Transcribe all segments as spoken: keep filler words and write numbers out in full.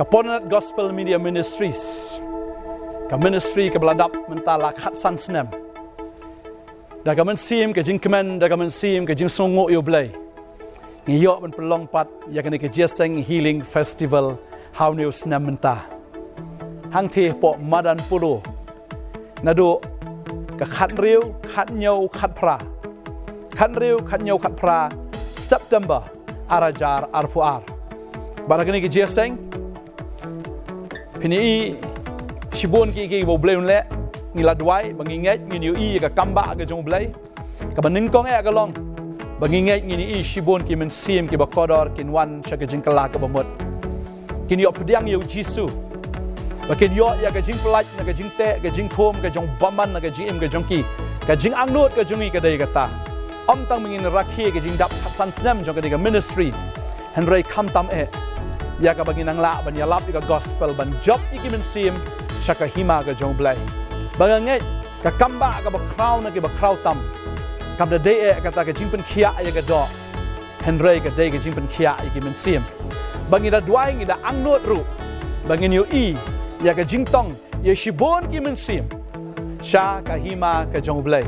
Ka Pornat Gospel Media Ministries, ka ministry kaba la dap mynta la khatsan snem. Da ka mynsiem ka jingkmen, da ka mynsiem ka jingsngewnguh ïa U Blei, ngi ïoh ban pynlong pat ïa kane ka Jingïaseng Healing Festival ha une u snem mynta. Hangtei hapoh madan Puro, naduh ka khathynriew, khathynñiew, khatphra, khathynriew, khathynñiew, khatphra September ar hajar arphew ar. Bad ha kane ka jingïaseng, phin ïohi shibun ki, ki ba U Blei un leh. Ngi la duwai ba ngi ngeit ngin ïohi ïa ka kambah ka jong U Blei. Kaba nyngkong eh ka long ba ngi ngeit ngin ïohi shibun ki mynsiem kiba kordor kin wan sha ka jingkylla kaba mut, kin ïoh pdiang ïa U Jisu, ba kin ïoh ïa ka jingpyllait na ka jingteh, ka jingkhum, ka jingbymman na ka jingim ka jong ki. Ka jingangnud ka jong ngi ka dei kata. Ym tang ba ngin rakhe ka jingdap khatsan snem jong kane ka ministry, hynrei khamtam eh ïa kaba ngin nang lah ban ïalap ïa ka gospel, ban jop ïa ki mynsiem sha ka hima ka jong U Blei. Ba nga ngeit ka kambah kaba khraw na kiba khraw tam kam da dei eh kata ka jingpynkhiah ïa ka doh, hynrei ka dei ka jingpynkhiah ïa ki mynsiem. Ba ngi da duwai, ngi da angnud ruh ba ngin ïohi ïa ka jingtong ïa shibun ki mynsiem sha ka hima ka jong U Blei.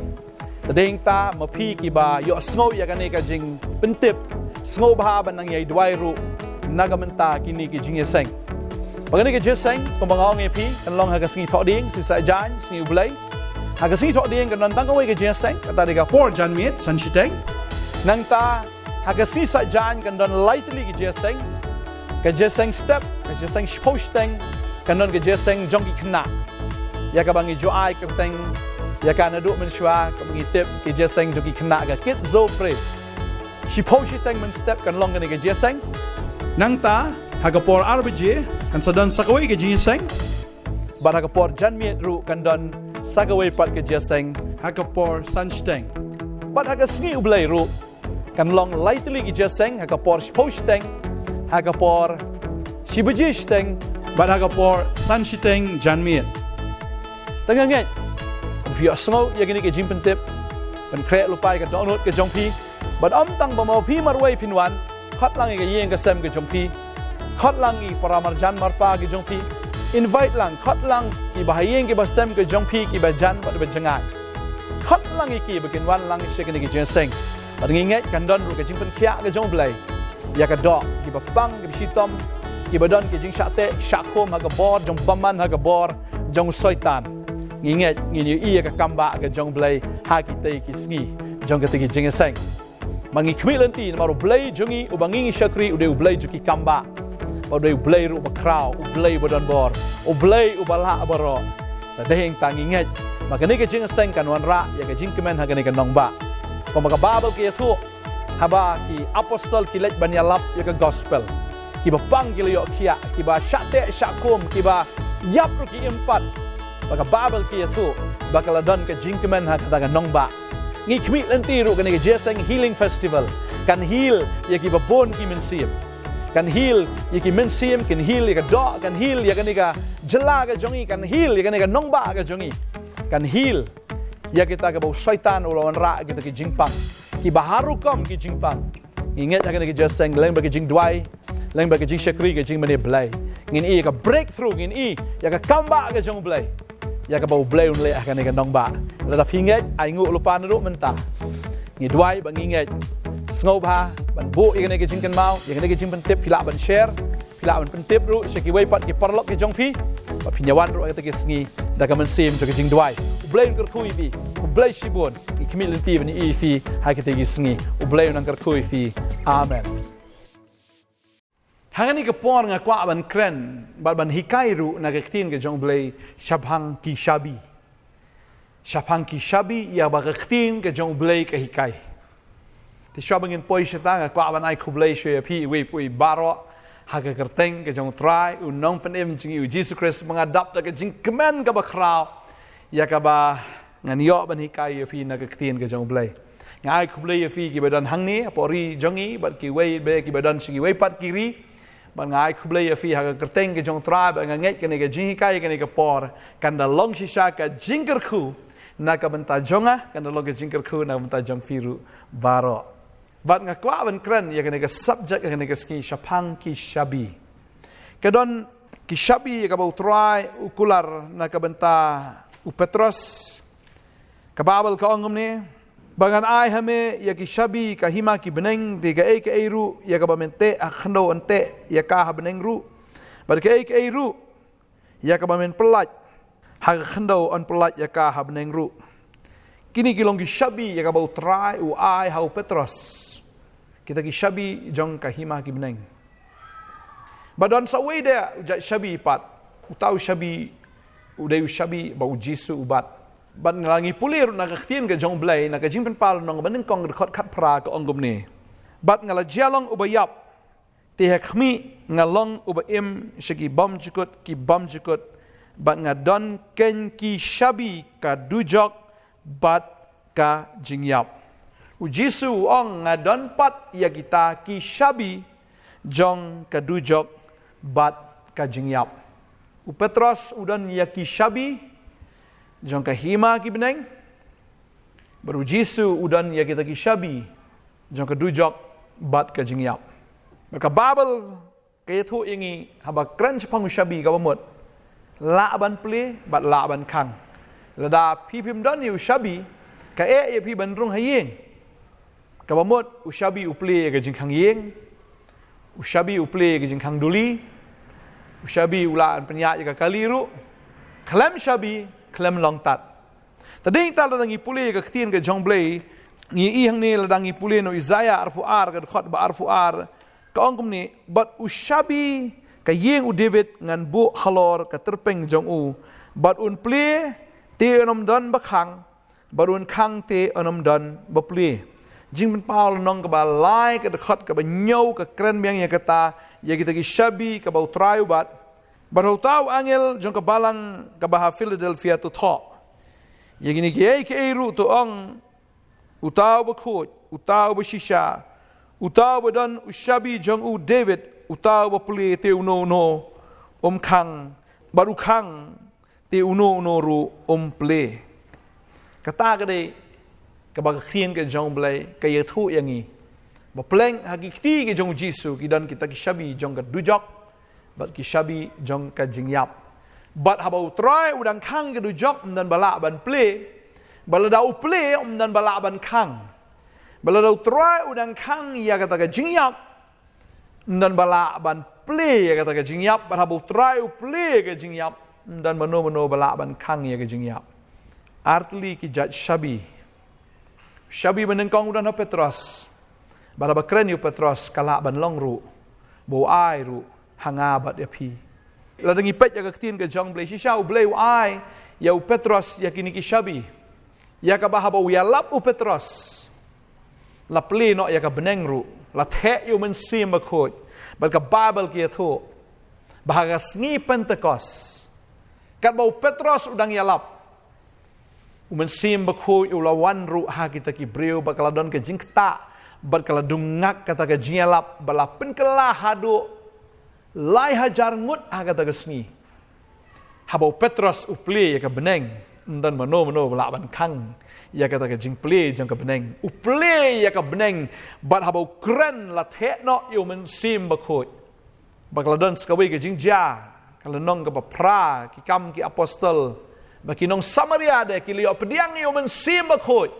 Te dei hangta ma phi kiba ïohsngew ïa kane ka jingpyntip, sngewbha ban nang ïai duwai ruh na ka bynta kine ki jingïaseng. Ba kane ka jingïaseng, kumba nga ong ïa phi, kan long ha ka sngi Thohdieng, Sngi Saitjaiñ, Sngi U Blei. Ha ka sngi Thohdieng kan don tang kawei ka jingïaseng, kata dei ka por janmiet, san shiteng. Nangta ha ka sngi Saitjaiñ kan don lai tylli ki jingïaseng. Ka jingïaseng step, ka jingïaseng shiphew shiteng, kan don ka jingïaseng jong ki khynnah, ïa kaba ngi ju ai kyrteng ïa ka naduh mynshuwa, kaba ngi tip, ka jingïaseng jong ki khynnah, ka Kids Zo Praise. Shiphew shiteng mynstep kan long kane ka jingïaseng. Nangta ha ka por ar baje kan sa don sa kawei ka jingïaseng. Bad ha ka por janmiet ruh kan don sa kawei pat ka jingïaseng ha ka por san shiteng. Bad ha ka sngi U Blei ruh kan long lai tylli ki jingïaseng, ha ka por shiphew shiteng, ha ka por shi baje shiteng, bad ha ka por san shiteng janmiet. Te nga ngeit phi ïohsngew ïa kine ki jingpyntip, pynkhreh lypa ïa ka dohnud ka jong phi. Bad ym tang ba ma phi marwei phin wan, khot lang ïa ka ïing ka sem ka jong phi, khot lang ïa ki para marjan marpa ka jong phi, invite lang, khot lang ïa ki bahaïing ki basem ka jong phi, ki bajan bad ba jngai. Khot lang ïa ki ba kin wan lang sha kine ki jingïaseng. Bad ngi ngeit kan don ruh ka jingpynkhiah ka jong U Blei ïa ka doh, ki bapang, ki bashitom, ki badon ki jingshah teh shah khum ha ka bor jong bymman, ha ka bor jong Soitan. Ngi ngeit ngin ïohi ïa ka kambah ka jong U Blei ha kitei ki sngi jong kitei ki jingïaseng. Ma ngi khmih lynti namar U Blei jong ngi uba ngi ngi shakri u dei U Blei jong ki kambah, u dei U Blei ruh ba khraw, U Blei ba don bor, U Blei uba lah baroh. Te dei hangta ngi ngeit ba kane ka jingïaseng kan wanrah ïa ka jingkmen ha kane ka nongbah. Kumba ka Baibl ka ïathuh, haba ki apostol ki leit ban ïalap ïa ka gospel, ki bapang ki la ïoh khiah, ki bashah teh shah khum, ki baïap ruh ki im pat. Ba ka Baibl ka ïathuh ba ka la don ka jingkmen ha kata ka nongbah. Ngi khmih lynti ruh kane ka jingïaseng Healing Festival kan heal ïa ki babun ki mynsiem. Kan heal ïa ki mynsiem, kan heal ïa ka doh, kan heal ïa kane ka jylla ka jong ngi, kan heal ïa kane ka nongbah ka jong ngi. Kan heal ïa kita kiba u Soitan u la wanrah kita ki jingpang, kiba har rukom ki jingpang. Ngi ngeit ha kane ka jingïaseng, lem bad ka jingduwai, lem bad ka jingshakri, ka jingmane Blei, ngin ïohi ïa ka breakthrough, ngin ïohi ïa ka kambah ka jong U Blei, ïa kaba U Blei un leh ha kane ka nongbah. Lada phi ngeit, ai nguh lypa naduh mynta. Ngi duwai ba ngi ngeit. Sngewbha ban buh ïa kane ka jingkynmaw, ïa kane ka jingpyntip, phi lah ban share, phi lah ban pyntip ruh sha kiwei pat ki paralok ki jong phi, ba phin ïa wan ruh ha kita ki sngi da ka mynsiem jong ka jingduwai. U Blei un kyrkhu ïa phi. Khublei shibun. Ngi khmih lynti ban ïohi ïa phi ha kita ki sngi. U Blei un nang kyrkhu ïa phi. Amen. Ha kane ka por nga kwah ban kren bad ban hikai ruh na ka ktien ka jong U Blei shaphang ki shabi. Shaphang ki shabi ïa ba ka ktien ka jong U Blei ka hikai. Te shuwa ba ngin poi shata, nga kwah ban ai khublei shuwa ïa phi iwei pa iwei baroh ha ka kyrteng ka jong U Trai, U Nongpynim jong ngi U Jisu Khrist, ba nga dap da ka jingkmen kaba khraw ïa kaba ngan ïoh ban hikai ïa phi na ka ktien ka jong U Blei. Nga ai khublei ïa phi kiba don hangne hapoh ri jong ngi bad kiwei bad kiba don sha kiwei pat ki ri. Bad nga ai khublei ïa phi ha ka kyrteng ka jong U Trai, bad nga ngeit kane ka jinghikai kane ka por kan da long shisha ka jingkyrkhu na ka bynta jong nga, kan da long ka jingkyrkhu na ka bynta jong phi ruh baroh. Bad nga kwah ban kren ïa kane ka subject, ïa kane ka sngi shaphang ki shabi. Ka don Ki shabi ïa kaba U Trai u kular na ka bynta u Petros. Ka Baibl ka ong kumne: Ba ngan ai ha me ïa ki shabi ka hima ki bneng, te kaei kaei ruh ïa kaba men teh ha khyndew yn teh ïa ka ha bneng ruh, bad kaei kaei ruh ïa kaba men pyllait ha khyndew yn pyllait ïa ka ha bneng ruh. Kine ki long ki shabi ïa kaba U Trai u ai ha u Petros. Kita ki shabi jong ka hima ki bneng. Ba don sa uwei de u jait shabi pat. Uta u shabi u dei u shabi ba U Jisu u bat. Bad nga la ngi pule ruh na ka ktien ka jong U Blei, na ka Jingpynpaw lynnong ba nyngkong, dkhot khatphra, ka ong kumne: Bad nga la jia long uba ïap, te ha khmih nga long uba im sha ki bymjukut ki bymjukut, bad nga don kein ki shabi ka dujok bad ka jingïap. U Jisu u ong: Nga don pat ïa kita ki shabi jong ka dujok bad ka jingïap. U Petros u don ïa ki shabi jong ka hima ki bneng, bad U Jisu u don ïa kita ki shabi jong ka dujok bad ka jingïap. Bad ka Baibl ka ïathuh ïa ngi, haba kren shaphang u shabi, kaba mut lah ban plie bad lah ban khang. Lada phi phim don ïa u shabi, ka eh ïa phi ban rung ha ïing. Kaba mut u shabi u plie ïa ka jingkhang ïing, u shabi u plie ïa ka jingkhang duli, u shabi u lah ban pynïaid ïa ka kali ruh. Khlem shabi khlem long tad. Te dei ta lada ngi pule ka ktien ka jong U Blei, ngi ïohi hangne, lada ngi pule na u Isaïah arphew ar, ka dkhot ba arphew ar, ka ong kumne: Bad u shabi ka ïing u David ngan buh halor ka tyrpeng jong u, bad un plie te un ym don ba khang, bad un khang te un ym don ba plie. Jingpynpaw lynnong kaba lai, ka dkhot kaba hynñiew, ka kren biang ïa kata, ïa kita ki shabi kaba U Trai u bat. Bad ha uta u angel jong ka balang kaba ha Philadelphia to thoh: Ïa kine kiei kiei ruh to ong uta uba khuid, uta uba shisha, uta uba don u shabi jong u David, uta uba plie te uno uno um khang, bad u khang te uno uno ruh um plie. Kata ka dei kaba ka ktien ka jong U Blei ka ïathuh ïa ngi, ba pleng ha ki kti ka jong U Jisu ki don kita ki shabi jong ka dujok bad ki shabi jong ka jingïap. Bad haba U Trai u dang khang ka dujok, ym don ba lah ban plie. Bad lada u plie, ym don ba lah ban khang. Bad lada U Trai u dang khang ïa kata ka jingïap, ym don ba lah ban plie ïa kata ka jingïap. Bad haba U Trai u plie ka jingïap, ym don mano mano ba lah ban khang ïa ka jingïap. Artylli ki jait shabi. Shabi ba nyngkong u don ha u Petros. Bad haba kren ïa u Petros, ka lah ban long ruh ba u ai ruh ha nga bad ïa phi. Lada ngi peit ïa ka ktien ka jong U Blei, shisha U Blei u ai ïa u Petros ïa kine ki shabi, ïa kaba haba u ïalap u Petros, la plie noh ïa ka bneng ruh, la theh ïa u Mynsiem Bakhuid. Bad ka Baibl ka ïathuh ba ha ka sngi Pentekost, katba u Petros u dang ïalap, u Mynsiem Bakhuid u la wan ruh ha kita ki briew, bad ka la don ka jingktah, bad ka la dung ngak kata ka jingïalap, ba la pynkylla haduh lai hajar ngut ha kata ka sngi. Haba u Petros u plie ïa ka bneng, ym don mano mano ba lah ban khang ïa kata ka jingplie jong ka bneng. U plie ïa ka bneng, bad haba u kren, la theh noh ïa u Mynsiem Bakhuid. Bad ka la don sa kawei ka jingjia, ka lynnong kaba phra, Ki Kam ki Apostol, ba ki nong Samaria de ki la ïoh pdiang ïa u Mynsiem Bakhuid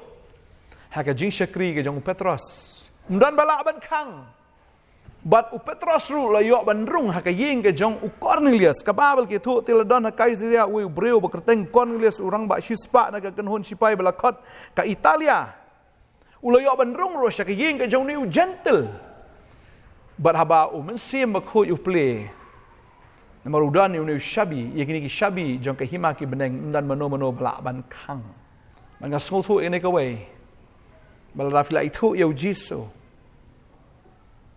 ha ka jingshakri ka jong u Petros. Ym don ba lah ban khang. Bad u Petros ruh la ïoh ban rung ha ka ïing ka jong u Kornelius. Ka Baibl ka ïathuh, te la don ha Kaisaria uwei u briew ba kyrteng Kornelius, u rangbah shispah na ka kynhun shipai ba la khot ka Italia. U la ïoh ban rung ruh sha ka ïing ka jong une u Jentil. Bad haba u Mynsiem Bakhuid u plie, namar u don ïa une u shabi, ïa kine ki shabi jong ka hima ki bneng, ym don mano mano ba lah ban khang. Bad nga sngewthuh ïa kane kawei, ba lada phi la ithuh ïa u Jisu,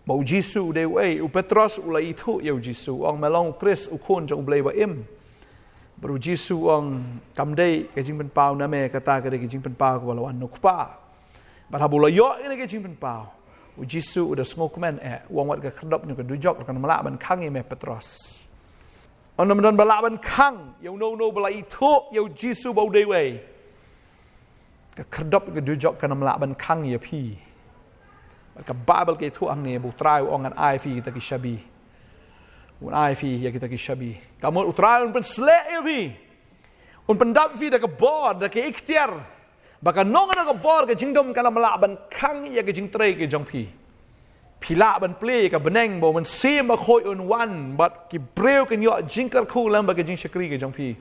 ba u Jisu u dei uei. U Petros u la ithuh ïa u Jisu, u ong, me long u Khrist, u Khun jong U Blei ba im. Bad u Jisu u ong, kam dei ka jingpynpaw na me, kata ka dei ka jingpynpaw kaba la wan na u Kpa. Bad haba u la ïoh ïa kane ka jingpynpaw, u Jisu u da sngewkmen eh, u ong, wat ka khyrdop jong ka dujok kan ym lah ban khang ïa me Petros. Ym don ba lah ban khang ïa uno uno ba la ithuh ïa u Jisu ba u dei uei. Ka khyrdop ka dujok kan ym lah ban khang ïa phi. Ka Baibl ka ïathuh hangne ba u Trai u ong, ngan ai phi kita ki shabi. Un ai phi ïa kita ki shabi. Ka mut U Trai un pynsleh ïa phi. Un pyndap phi da ka bor, da ka iktiar. Ba ka nong da ka bor ka jingdum kan ym lah ban khang ïa ka jingtrei ka jong phi. Phi lah ban plie ïa ka bneng ba U Mynsiem Bakhuid un wan bad ki briew kin ïoh jingkyrkhu lem bad ka jingshakri ka jong phi.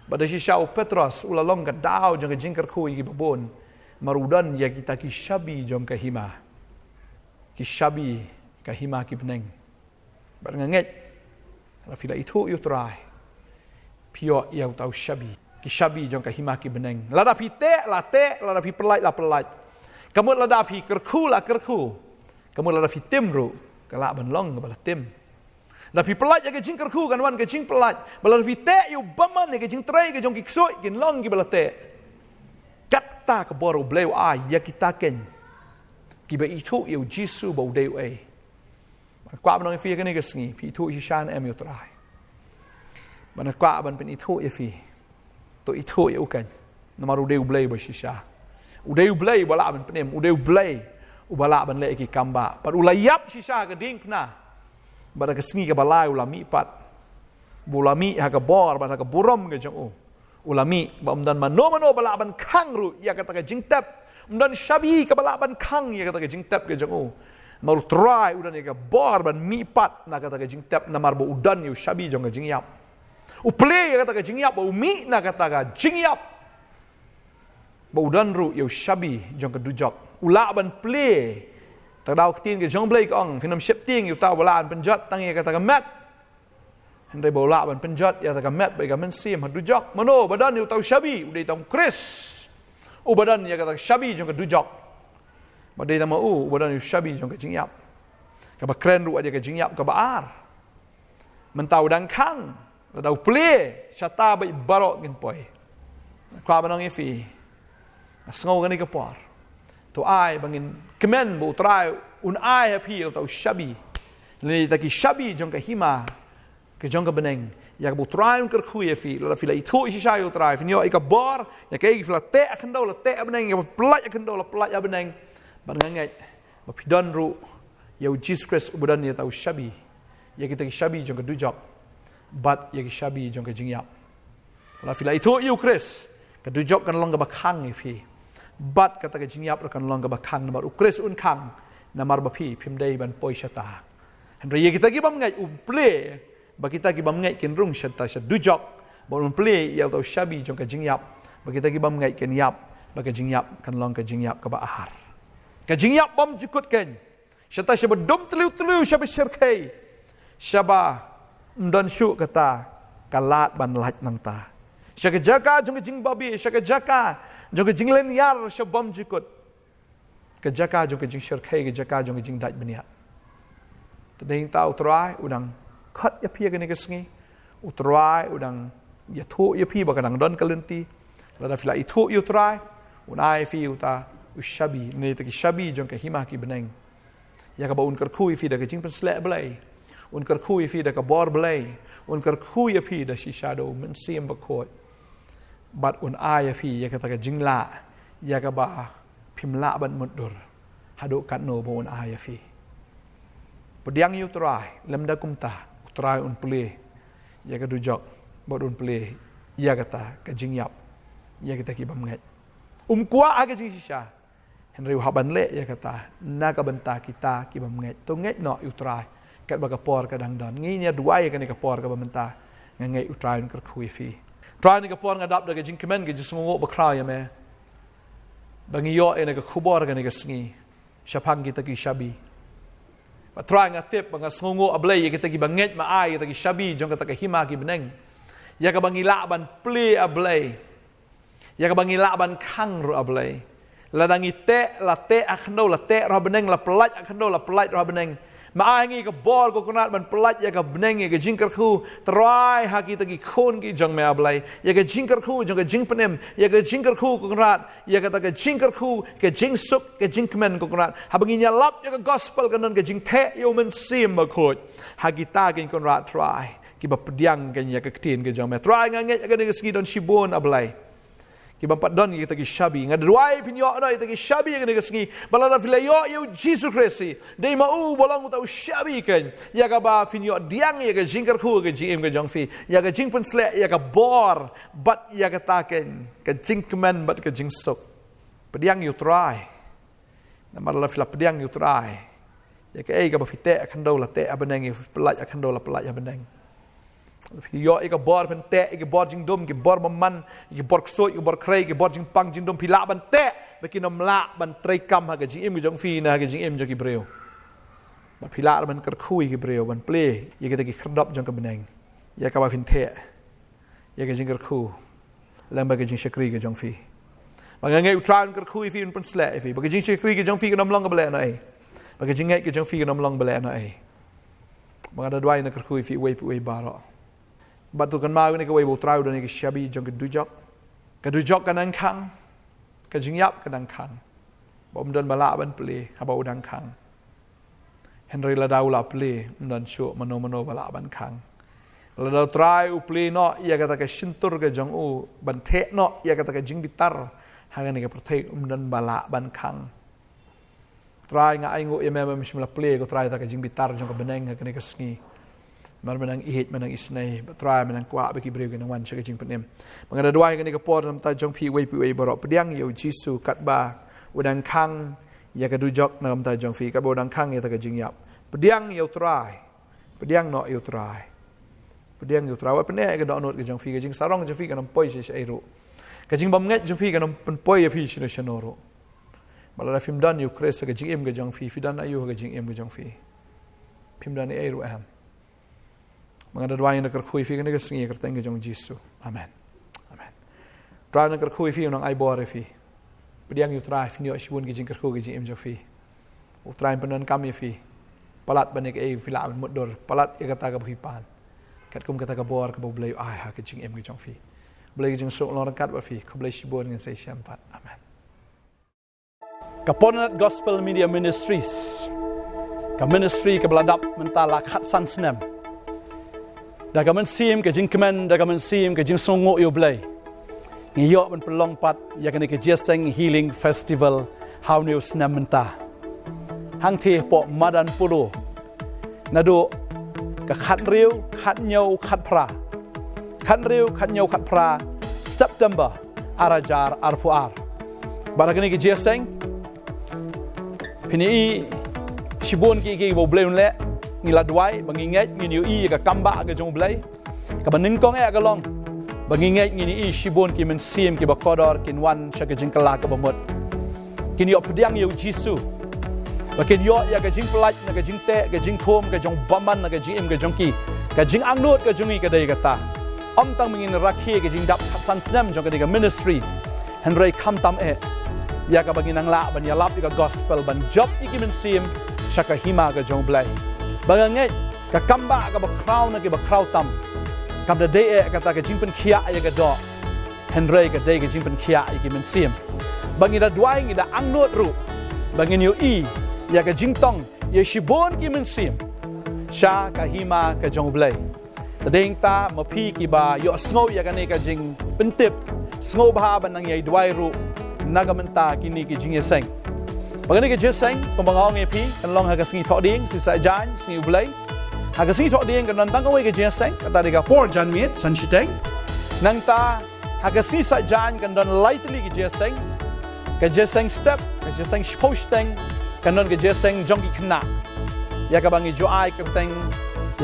Bad da shisha u Petros u la long ka daw jong ka jingkyrkhu ïa ki babun. Namar u don ïa kita ki shabi jong ka hima. Ki shabi ka hima ki bneng. Bad nga ngeit, lada phi la ithuh ïa U Trai, phi ïoh ïa uta u shabi. Ki shabi jong ka hima ki bneng. Lada phi teh la teh, lada phi pyllait la pyllait. Ka mut lada phi kyrkhu la kyrkhu. Ka mut lada phi tim ruh, ka lah ban long kaba la tim. Lada phi pyllait ïa ka jingkyrkhu kan wan ka jingpyllait. Bad lada phi teh ïa u bymman ïa ka jingtrei ka jong ki ksuid kin long kiba la teh. Kata ka bor U Blei u ai ïa kita ken kiba ithuh ïa U Jisu ba u dei uei. Kwah ban ong ïa phi kane ka sngi, phi ithuh shisha ne em ïa U Trai. Bad nga kwah ban pynithuh ïa phi. To ithuh ïa u ken. Namar u dei U Blei ba shisha. U dei U Blei ba lah ban pynim, u dei U Blei uba lah ban leh ki kam ba. Bad u la ïap shisha ka diengphna. Bad ha ka sngi kaba lai u la mih pat. Ba u la mih ha ka bor bad ha ka burom ka jong u. U la mih, ba ym don mano mano ba lah ban khang ruh ïa kata ka jingtep. Ym don shabi kaba lah ban khang ïa kata ka jingtep ka jong u. Namar U Trai u don ïa ka bor ban mih pat na kata ka jingtep namar ba u don ïa u shabi jong ka jingïap. U plie ïa kata ka jingïap, ba u mih na kata ka jingïap. Ba u don ruh ïa u shabi jong ka dujok. U lah ban plie. Te ka daw ka ktien ka jong U Blei ka ong, phin ym sheptieng ïa uta uba lah ban pynjot tang ïa kata ka met. Hynrei ba u lah ban pynjot ïa kata ka met bad ïa ka mynsiem ha dujok. Mano ba don ïa uta u shabi, u dei tang U Khrist. Uba don ïa kata ka shabi jong ka dujok. Bad dei tang ma u, uba don ïa u shabi jong ka jingïap. Kaba kren ruh ïa ka jingïap kaba ar. Mynta u dang khang, lada u plie, shata bad baroh ngin poi. Kwah ban ong ïa phi. Nga sngew kane ka por. To ai ba ngin kmen ba U Trai un ai ha phi ïa uta u shabi. Lane ïa kita ki shabi jong ka hima. Ka jong ka bneng. Ïa kaba U Trai un kyrkhu ïa phi. Lada phi la ithuh shisha ïa U Trai. Phin ïoh ïa ka bor. Ïa kaei phi la teh ha khyndew la teh ha bneng. Ïa kaba pyllait ha khyndew la pyllait ha bneng. Bad nga ngeit. Ba phi don ruh. Ïa U Jisu Khrist uba don ïa uta u shabi. Ïa kita ki shabi jong ka dujok. Bad ïa ki shabi jong ka jingïap. Lada phi la ithuh ïa U Khrist, ka dujok kan long kaba khang ïa phi. Bad kata ka jingïap ruh kan long kaba khang namar U Khrist un khang namar ba phi phim dei ban poi shata. Hynrei ïa kita ki bym ngeit un plie, ba kita ki bym ngeit kin rung shata sha dujok, ba un plie ïa uta u shabi jong ka jingïap, ba kita ki bym ngeit kin ïap, ba ka jingïap kan long ka jingïap kaba ar. Ka jingïap bymjukut ken, shata shaba dum tliw tliw shaba shyrkhei. Shaba ym don shuh kata ka lad ban lait nangta. Sha ka jaka jong ka jingbabe, sha ka jaka jong ka jinglynñiar sha bymjukut. Ka jaka jong ka jingshyrkhei, ka jaka jong ka jingdait bniat. Te dei nangta U Trai u dang khot ïa phi ïa kane ka sngi. U Trai u dang ïathuh ïa phi ba ka dang don ka lynti. Lada phi la ithuh ïa U Trai, un ai phi uta u shabi, ne ïa kita ki shabi jong ka hima ki bneng. Ïa kaba un kyrkhu ïa phi da ka jingpynsleh Blei. Un kyrkhu ïa phi da ka bor Blei. Un kyrkhu ïa phi da shisha da U Mynsiem Bakhuid. Bad un ai ïa phi ïa kata ka jinglah, ïa kaba phim lah ban mutdur. Haduh katno ba un ai ïa phi. Pdiang ïa U Trai, lymda kumta, U Trai un plie ïa ka dujok, bad un plie ïa kata ka jingïap ïa kita ki bym ngeit. Um kwah ha ka jingshisha. Hynrei u hap ban leh ïa kata na ka bynta kita ki bym ngeit. To ngeit noh ïa U Trai. Katba ka por ka dang don. Ngi ïa duwai ïa kane ka por kaba mynta. Nga ngeit U Trai un kyrkhu ïa phi. Trai, kane ka por nga dap da ka jingkmen, ka jingsngewnguh bakhraw ïa me. Ba ngi ïoh ïa kane ka khubor kane ka sngi. Shaphang kita ki shabi. Ba Trai, nga tip ba nga sngewnguh, A Blei, ïa kita ki bym ngeit, ma ai ïa kita ki shabi jong kata ka hima ki bneng. Ïa kaba ngi lah ban plie, A Blei. Ïa kaba ngi lah ban khang ruh, A Blei. Lada ngi teh, la teh ha khyndew, la teh ruh ha bneng, la pyllait ha khyndew, la pyllait ruh ha bneng. Ma ai ngi ka bor, ko Kynrad, ban pyllait ïa ka bneng, ïa ka jingkyrkhu. Trai, ha kita ki khun ki jong me, A Blei. Ïa ka jingkyrkhu jong ka jingpynim, ïa ka jingkyrkhu, ko Kynrad, ïa kata ka jingkyrkhu, ka jingsuk, ka jingkmen, ko Kynrad. Haba ngin ïalap ïa ka gospel, kan don ka jingtheh ïa U Mynsiem Bakhuid. Ha kita kin, ko Kynrad, Trai, kiba pdiang kin ïa ka ktien ka jong me. Trai, nga ngeit ïa kane ka sngi don shibun, A Blei. Ki bym pat don ïa kita ki shabi. Nga duwai phin ïoh noh ïa kita ki shabi ha kane ka sngi. Ba lada phi la ïoh ïa u Jisu Khrist, dei ma u ba long uta u shabi kein, ïa kaba phin ïoh pdiang ïa ka jingkyrkhu, ka jingim ka jong phi, ïa ka jingpynsleh, ïa ka bor, bad ïa kata kein, ka jingkmen bad ka jingsuk. Pdiang ïa u Trai. Namar lada phi la pdiang ïa u Trai, ïa kaei kaba phi teh ha khyndew la teh ha bneng, ïa phi pyllait ha khyndew la pyllait ha bneng. Phi ïoh ïa ka bor phin teh ïa ki bor jingdum, ki bor bymman, ïa ki bor ksuid, ïa ki bor khrei, ïa ki bor jingpang jingdum, phi lah ban teh ba kin ym lah ban treikam ha ka jingim ka jong phi ne ha ka jingim jong ki briew. Bad phi lah ban kyrkhu ïa ki briew, ban plie ïa kita ki khyrdop jong ka bneng, ïa kaba phin teh ïa ka jingkyrkhu lem bad ka jingshakri ka jong phi. Ba nga ngeit u Trai un kyrkhu ïa phi, un pynsleh ïa phi. Ba ka jingshakri ka jong phi kan ym long kaba lehnohei. Ba ka jingngeit ka jong phi kan ym long kaba lehnohei. Ba nga da duwai un kyrkhu ïa phi uwei pa uwei baroh. Bad to kynmaw ïa kane kawei, ba u Trai u don ïa ka shabi jong ka dujok. Ka dujok ka nang khang, ka jingïap ka nang khang. Ba ym don ba lah ban plie haba u dang khang. Hynrei lada u la plie, ym don shuh mano mano ba lah ban khang. Lada u Trai u plie noh ïa kata ka shyntur ka jong u ban teh noh ïa kata ka jingbitar ha kane ka pyrthei, ym don ba lah ban khang. Trai, nga ainguh ïa me, me shym la plie ko Trai ïa kata ka jingbitar jong ka bneng ha kane ka sngi. Namar me nang ïeit, me nang isynei, bad Trai me nang kwah ba ki briew kin nang wan sha ka jingpynim. Ba nga da duwai ha kane ka por na ka bynta jong phi uwei pa uwei baroh, pdiang ïa u Jisu katba u dang khang ïa ka dujok na ka bynta jong phi, katba u dang khang ïa kata ka jingïap. Pdiang ïa u Trai. Pdiang noh ïa u Trai. Pdiang ïa u Trai. Wat pyneh ïa ka dohnud ka jong phi, ka jingsarong jong phi kan ym poi sha ei ruh. Ka jingbymngeit jong phi kan ym pynpoi ïa phi shano shano ruh. Bad lada phim don ïa u Khrist ha ka jingim ka jong phi, phi don aïu ha ka jingim ka jong phi? Phim don ei ruh em. Ba nga da duwai, nga da kyrkhu ïa phi ha kane ka sngi ha ka kyrteng ka jong u Jisu. Amen. Amen. Trai un kyrkhu ïa phi, un nang ai bor ïa phi. Pdiang ïa u Trai, phin ïoh shibun ki jingkyrkhu ha ka jingim jong phi. U Trai un pyndonkam ïa phi. Palat ban ïa kaei phi lah ban mutdur. Palat ïa kata kaba phi pan. Katkum kata ka bor kaba U Blei u ai ha ka jingim ka jong phi. U Blei ka jingsuk long ryngkat bad phi. Khublei shibun, ngin sa ïashem pat. Amen. Ka Pyrnat Gospel Media Ministries, ka ministry kaba la dap mynta la khatsan snem. Da ka mynsiem ka jingkmen, da ka mynsiem ka jingsngewnguh ïa U Blei, ngi ïoh ban pynlong pat ïa kane ka Jingïaseng Healing Festival ha une u snem mynta. Hangtei hapoh madan Polo, naduh ka khathynriew, khathynñiew, khatphra. Khathynriew, khathynñiew, khatphra September ar hajar arphew ar. Bad ha kane ka jingïaseng, phin ïohi shibun ki, ki ba U Blei un leh. Ngi la duwai, ba ngi ngeit ngin ïohi ïa ka kambah ka jong U Blei. Kaba nyngkong eh ka long ba ngi ngeit ngin ïohi shibun ki mynsiem kiba kordor kin wan sha ka jingkylla kaba mut. Kin ïoh pdiang ïa U Jisu. Ba kin ïoh ïa ka jingpyllait na ka jingteh, ka jingkhum, ka jingbymman na ka jingim ka jong ki. Ka jingangnud ka jong ngi ka dei kata. Ym tang ba ngin rakhe ka jingdap khatsan snem jong kane ka ministry, hynrei khamtam eh ïa kaba ngin nang lah ban ïalap ïa ka gospel, ban jop ïa ki mynsiem sha ka hima ka jong U Blei. Ba nga ngeit ka kambah kaba khraw na kiba khraw tam kam da dei eh kata ka jingpynkhiah ïa ka doh, hynrei ka dei ka jingpynkhiah ïa ki mynsiem. Ba ngi da duwai, ngi da angnud ruh ba ngin ïohi ïa ka jingtong ïa shibun ki mynsiem sha ka hima ka jong U Blei. Te dei hangta ma phi kiba ïohsngew ïa kane ka jingpyntip, sngewbha ban nang ïai duwai ruh na ka bynta kine ki jingïaseng. Ba kane ka jingïaseng, kumba nga ong ïa phi, kan long ha ka sngi Thohdieng, Sngi Saitjaiñ, Sngi U Blei. Ha ka sngi Thohdieng kan don tang kawei ka jingïaseng, kata dei ka por janmiet, san shiteng. Nangta ha ka sngi Saitjaiñ kan don lai tylli ki jingïaseng. Ka jingïaseng step, ka jingïaseng shiphew shiteng, kan don ka jingïaseng jong ki khynnah, ïa kaba ngi ju ai kyrteng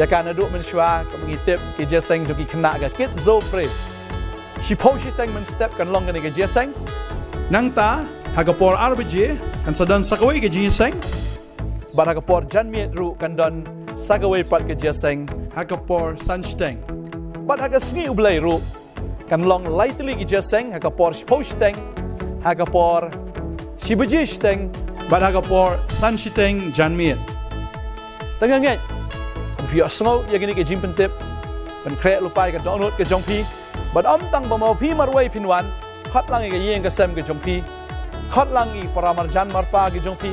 ïa ka naduh mynshuwa, kaba ngi tip, ka jingïaseng jong ki khynnah, ka Kids Zone Praise. Shiphew shiteng mynstep kan long kane ka jingïaseng. Nangta ha ka por ar baje kan sa don sa kawei ka jingïaseng. Bad ha ka por janmiet ruh kan don sa kawei pat ka jingïaseng ha ka por san shiteng. Bad ha ka Sngi U Blei ruh kan long lai tylli ki jingïaseng, ha ka por shiphew shiteng, ha ka por shi baje shiteng, bad ha ka por san shiteng janmiet. Te nga ngeit ba phi ïohsngew ïa kine ki jingpyntip, pynkhreh lypa ïa ka dohnud ka jong phi. Bad ym tang ba ma phi marwei phin wan, khot lang ïa ka ïing ka sem ka jong phi, khot lang ïa ki para marjan marpa ki jong phi,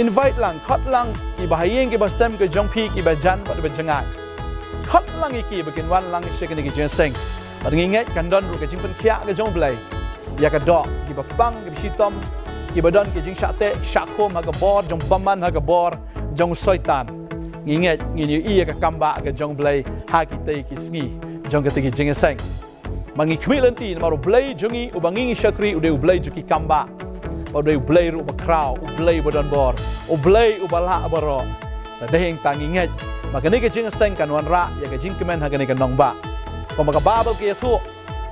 invite lang, khot lang ïa ki bahaïing ki basem ka jong phi, ki bajan bad ba jngai. Khot lang ïa ki ba kin wan lang sha kine ki jingïaseng. Bad ngi ngeit kan don ruh ka jingpynkhiah ka jong U Blei. ïa ka doh, kiba pang, kiba shitom, kiba don ki jingshah teh shah khum ha ka bor jong bymman, ha ka bor jong Soitan. Ngi ngeit ngin ïohi ïa ka kambah ka jong U Blei ha kitei ki sngi jong kitei ki jingïaseng. Ma ngi khmih lynti namar U Blei jong ngi uba ngi ngi shakri u dei U Blei jong ki kambah, u dei U Blei ruh ba khraw, U Blei ba don bor, U Blei uba lah baroh. Te dei hangta ngi ngeit ba kane ka jingïaseng kan wanrah ïa ka jingkmen ha kane ka nongbah. Kumba ka Baibl ka ïathuh,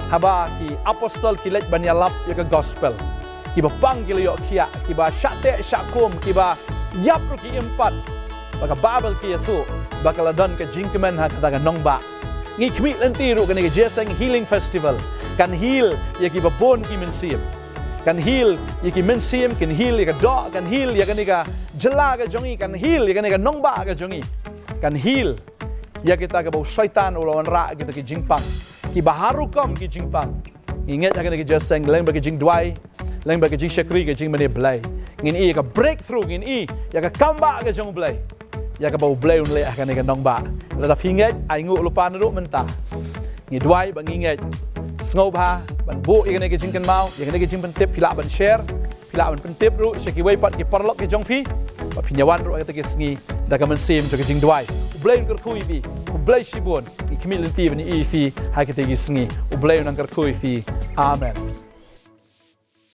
haba ki apostol ki leit ban ïalap ïa ka gospel, kiba pang ki la ïoh khiah, kiba shah teh shah khum, kiba ïap ruh ki im pat. Ba ka Baibl ka ïathuh ba ka la don ka jingkmen ha kata ka nongbah. Ngi khmih lynti ruh kane ka jingïaseng Healing Festival kan heal ïa kiba bun ki mynsiem. Kan heal ïa ki mynsiem, kan heal ïa ka doh, kan heal ïa kane ka jylla ka jong ngi, kan heal ïa kane ka nongbah ka jong ngi. Kan heal ïa kita kaba u Soitan u la wanrah kita ki jingpang, kiba har rukom ki jingpang. Ngi ngeit ha kane ka jingïaseng, lem bad ka jingduwai, lem bad ka jingshakri, ka jingmane Blei, ngin ïohi ïa ka breakthrough, ngin ïohi ïa ka kambah ka jong U Blei, ïa kaba U Blei un leh ha kane ka nongbah. Lada phi ngeit, ainguh lypa naduh mynta. Ngi duwai ba ngi ngeit. Sngewbha ban buh ïa kane ka jingkynmaw, ïa kane ka jingpyntip, phi lah ban share, phi lah ban pyntip ruh sha kiwei pat ki paralok ki jong phi, ba phin ïawan ruh ha kita ki sngi da ka mynsiem jong ka jingduwai. U Blei un kyrkhu ïa phi. Khublei shibun. Ngi khmih lynti ban ïohi ïa phi ha kita ki sngi. U Blei un nang kyrkhu ïa phi. Amen.